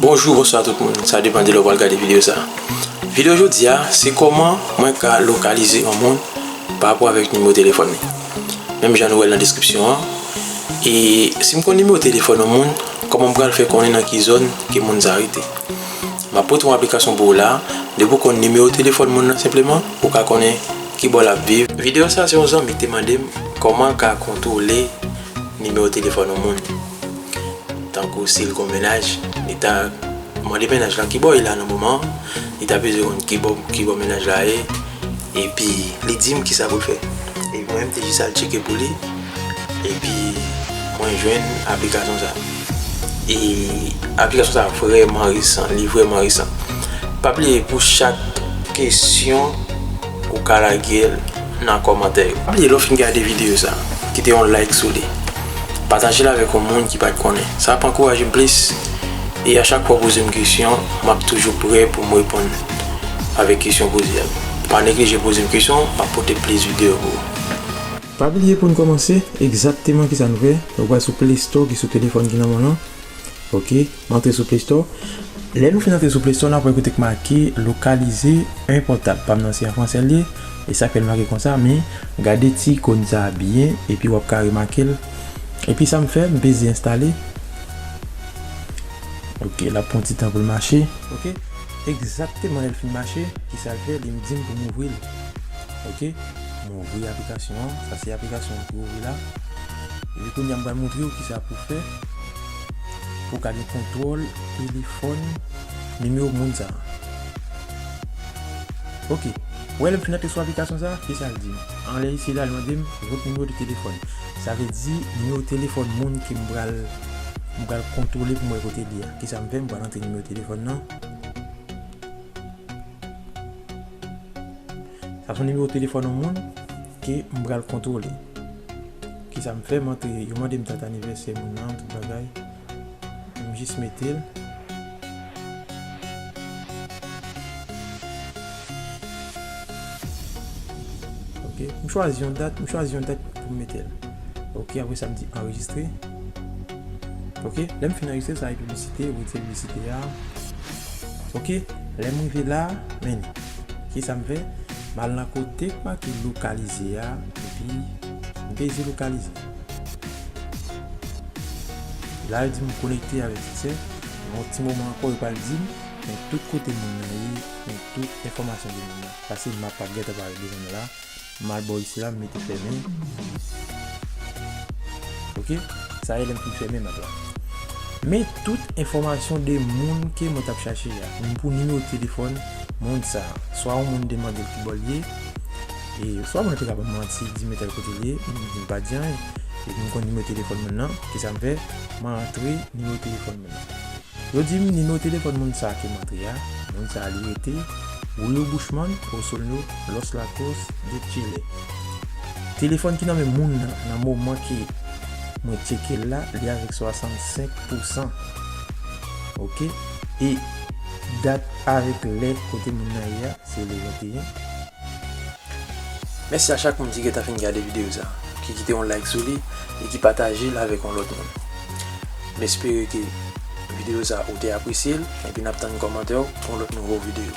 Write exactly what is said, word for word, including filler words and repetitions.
Bonjou, bonswa tout moun. Sa depann de lè w pral gade videyo sa. Videyo jodi a, se kòman mwen ka lokalize yon moun pa rapò avèk nimewo telefòn li. Menm jan nou wè l nan deskripsyon an, e si m konn nimewo telefòn yon moun, kòman m pral fè konnen nan ki zòn ke moun sa rete? M ap pote yon aplikasyon pou ou la. Depi w konn nimewo telefòn moun nan senpleman, ou ka konnen ki bò l ap viv. Videyo sa se yon zanmi ki te mande m kòman l ka kontwole nimewo telefòn yon moun. Tankou si l gon mennaj, li ta mande mennaj lan ki bò l ye la nan moman an, li ta bezwen konn ki bò, ki bò mennaj la ye, epi li di m kisa pou l fè. Epi mwen menm te jis al tcheke pou li, epi mwen jwenn aplikasyon sa. E aplikasyon sa vrèman resan, li vrèman resan. Pa bliye pou chak kesyon, ou ka lage l nan kòmantè yo. Pa bliye lè w fin gade videyo sa, kite yon like sou li. Pataje l avèk yon moun ki pa t konnen. Sa ap ankouraje m plis. E a chak fwa w poze m kesyon, m ap toujou prè pou m reponn avèk kesyon w poze a. Pa neglije poze m kesyon, m ap pote plis videyo pou ou. Pa bliye pou n kòmanse, egzakteman kisa n fè, ou pral sou Play Store ki sou telefòn ki nan men w lan. Ok, m antre sou Play Store. Lè nou fin antre sou Play Store, n ap wè kote k make lokalize un portable. Pa m nan se an fransè l ye, e sa k fè l make konsa, men gade ti ikòn sa a byen, epi w ap ka remake l. Epi sa m fè, m peze enstale. Ok, l ap pran ti tan pou l mache. Ok, egzakteman lè l fin mache, kisa l fè? Li di m pou m ouvri l. Ok, m ouvri aplikasyon an. Sa se aplikasyon an ki ouvri la. Epi kounye a m pral montre w kisa pou w fè pou w ka gen kontwòl telefòn nimewo moun sa a. Ok, ou wè lè m fin antre sou aplikasyon sa a, kisa l di m? Anlè isi la, l mande m votre numéro de téléphone. Sa vle di nimewo telefòn moun ke m pral, m pral kontwole pou m wè kote l ye a. Kisa m fè? M pral antre nimewo telefòn nan. Sa se yon nimewo telefòn yon moun ke m pral kontwole. Kisa m fè? M antre, yo mande m dat anivèsè moun nan, tout bagay. M jis mete l. Ok, m chwazi yon dat, m chwazi yon dat pou m mete l. Ok, apre sa m di anrejistre. Ok, lè m fin anrejistre, sa e piblisite, ou retire piblisite a. Ok, lè m rive la, men kisa m fè? M al nan kote k make lokalize a, epi m peze lokalize. La, yo di m konekte avèk fiksè. Nan yon ti moman ankò, yo pral di m, men tout kote moun nan ye, men tout enfòmasyon de moun nan. Pase m ap ap gentan parèt devan nou la. M al bò isi la, m mete fèmen. Ok? Sa e lè m fin fèmen map la. Men tout enfòmasyon de moun ke mwen t ap chache a. M pou nimewo telefòn moun sa a. Swa yon moun demande l ki bò l ye, e swa moun nan te ka ban m manti, di m tèl kote l ye, m di m pa di anyen. Epi m konn nimewo telefòn moun nan, kisa m fè? M antre nimewo telefòn moun nan. Yo di m nimewo telefòn moun sa a ke m antre a, moun sa a li rete Julio Bushman, Osorno, Los Lagos de Chile. Telefòn ki nan men moun nan, nan moman ke mwen tcheke l la, li avèk swasannsenk pousan. Ok? E dat avèk lè kote moun nan ye a, se le venteyen. Mèsi a chak moun ki gentan fin gade videyo sa, ki kite yon like sou li e ki pataje l avèk yon lòt moun. M espere ke videyo sa ou te apresye l, epi n ap tann kòmantè w pou yon lòt nouvo videyo.